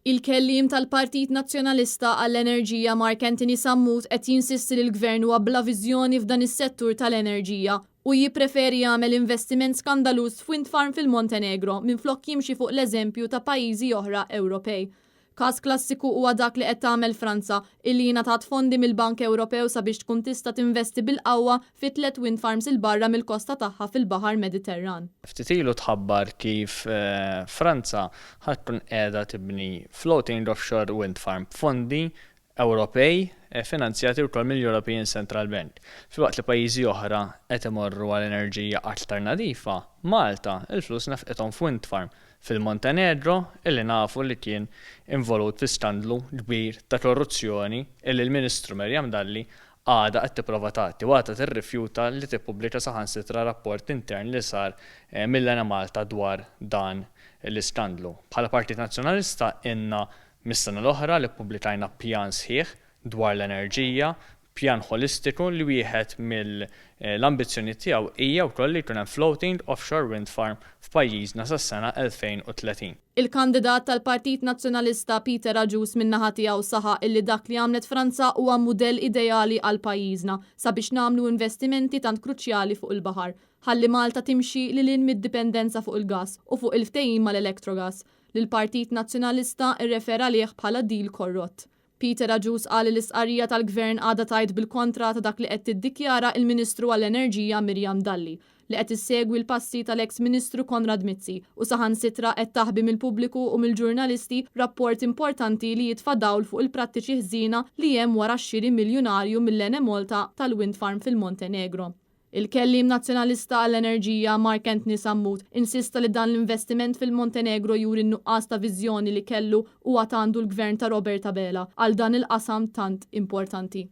Il-Kelliem tal-Partit Nazzjonalista għall-Enerġija Mark Anthony Sammut qed jinsisti li l-Gvern huwa bla viżjoni f'dan is-settur tal-enerġija u jippreferi jagħmel investiment skandaluż f'wind farm fil-Montenegro minflok jimxi fuq l-eżempju ta' pajjiżi oħra Ewropej. Każ klassiku huwa dak li qed tagħmel Franza, illi ingħatat fondi mill-Bank Ewropew sabiex tkun tista' tinvesti bil-qawwa fi tlett wind farms 'il barra mill-kosta tagħha fil-Baħar Mediterran. Ftit ilu tħabbar kif Franza ħa tkun qiegħda tibni floating offshore wind farm b'fondi Ewropej finanzjati wkoll mill-European Central Bank. Filwaqt li pajjiżi oħra qed imorru għal enerġija aktar nadifa, Malta l-flus nefqithom f'wind farm fil-Montenegro illi nafu li kien involut fi skandlu kbir ta' korruzzjoni illi l-Ministru Miriam Dalli għadha qed tipprova tgħatti u għadha tirrifjuta li tippubblika saħansitra rapport intern li sar mill-Enemalta dwar dan l-iskandlu. Bħala Partit Nazzjonalista ilna mis-sena l-oħra li ppubblikajna pjan sħiħ dwar l-enerġija, pjan ħolistiku li wieħed mill-ambizzjonijiet tiegħu hija wkoll li jkun hemm floating offshore wind farm f'pajjiżna sas-sena 2030. Il-kandidat tal-Partit Nazzjonalista Peter Agius min-naħa tiegħu saħaq illi dak li għamlet Franza huwa mudell ideali għal pajjiżna sabiex nagħmlu investimenti tant kruċjali fuq il-baħar ħalli Malta timxi lil hinn mid-dipendenza fuq il-gass u fuq il-ftehim mal-Electrogas li l-Partit Nazzjonalista rrefera għalih bħala deal korrott. Peter Agius qal li l-istqarrija tal-Gvern għadha tgħid bil-kontra ta' dak li qed tiddikjara il-Ministru għall-Enerġija Miriam Dalli, li qed issegwi l-passi tal-eks Ministru Konrad Mizzi u saħansitra qed taħbi mill-pubbliku u mill-ġurnalisti rapport importanti li jitfa' dawl fuq il-prattiċi ħżiena li hemm wara x-xiri miljunarju mill-Enemalta tal-wind farm fil-Montenegro. Il-Kelliem Nazzjonalista għall-Enerġija, Mark Anthony Sammut, insista li dan l-investiment fil-Montenegro juri n-nuqqas ta' viżjoni li kellu u għad għandu l-Gvern ta' Robert Abela għal dan il-qasam tant importanti.